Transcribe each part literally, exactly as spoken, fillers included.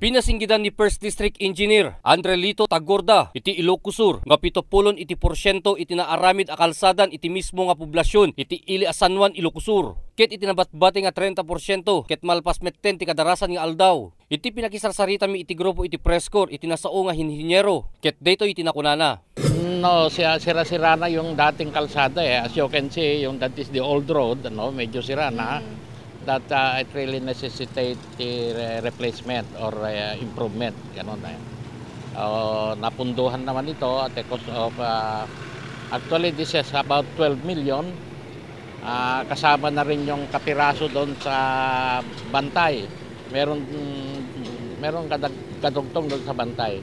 Pinasinggidan ni First District Engineer Andre Lito Tagorda iti Ilocos Sur nga pitupulon iti porsiento iti naaramid a kalsadan iti mismo nga poblasion iti ili a San Juan, Ilocos Sur. Ket iti nabatbati nga trenta porsiento ket malpas metten ti kadarasan nga aldaw. Iti pinakisarsaritami iti grupo iti press corps iti nasao nga inhiniero, ket daytoy iti nakunana. No, siya, sira-sira na yung dating kalsada eh. As you can see, yung, that is the old road, ano, medyo sira na. That, uh, it really necessitate the re-, replacement or, uh, improvement, ganun eh. Uh, napunduhan naman ito at the cost of, uh, actually, this is about twelve million. Ah, kasama na rin yung kapiraso doon sa Bantay. Meron, meron kadag-, kadugtong doon sa Bantay.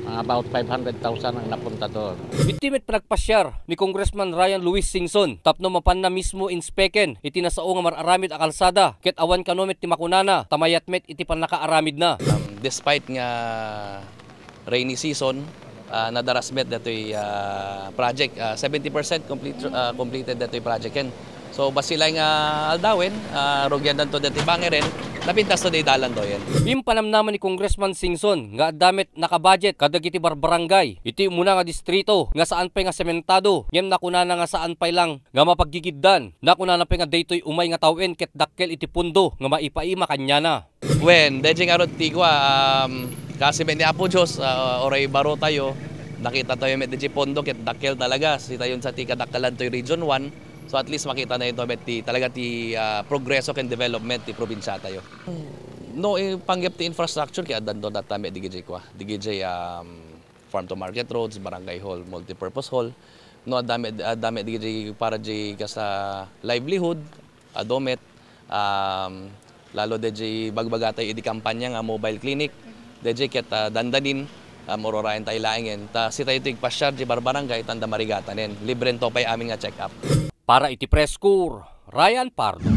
Mga about five hundred thousand ang napunta doon. Iti met panagpasiar ni Congressman Ryan Luis Singson tapno mapanna mismo inspeken iti nasao nga mar-aramid a kalsada ket awan kano met ti makunana ta mayat met iti pannakaaramidna. Um, despite nga rainy season, ah, nadaras met datoy, ah, project. Ah, seventy percent complete, ah, completed datoy project ken. So, basi laeng nga aldawen, ah, rugiandanto datoy bangeren, napintas to day dalan doyen. Impanamnama ni Congressman Singson nga adda met nakabudget kadagiti barbarangay iti umuna nga distrito nga saan pay nga sementado, ngem nakunana nga saan pay lang nga mapaggigiddan. Nakunana pay nga daytoy umay nga tawen ket dakkel iti pondo nga maipaima kaniana. Wen, daydiay ngarud ti kua, um, kasi met ni Apo Dios, ah, uray baro tayo, nakita tayo met daydiay pondo ket dakkel talaga. Sitayon sa ti kadakkelan toy Region one. So at least makita na ito met ti talaga ti, ah, progreso ken development ti probinsya tayo. No, eh, panggep ti infrastructure kay addanto data met daydiay kua, daydiay, um, farm to market roads, barangay hall, multipurpose hall. No, adda met, adda met daydiay para di kas a livelihood, adu met, um, lalo daydiay bagbaga tayo idi kampanya nga mobile clinic. Daydiay ket, ah, dandanin, um, ururayan tayo laengen. Ta sitayo ti igpasiar di barbarangay, tanda marigatanen. Librento pay amin nga check-up. Para iti Press Corps, Ryan Pardo.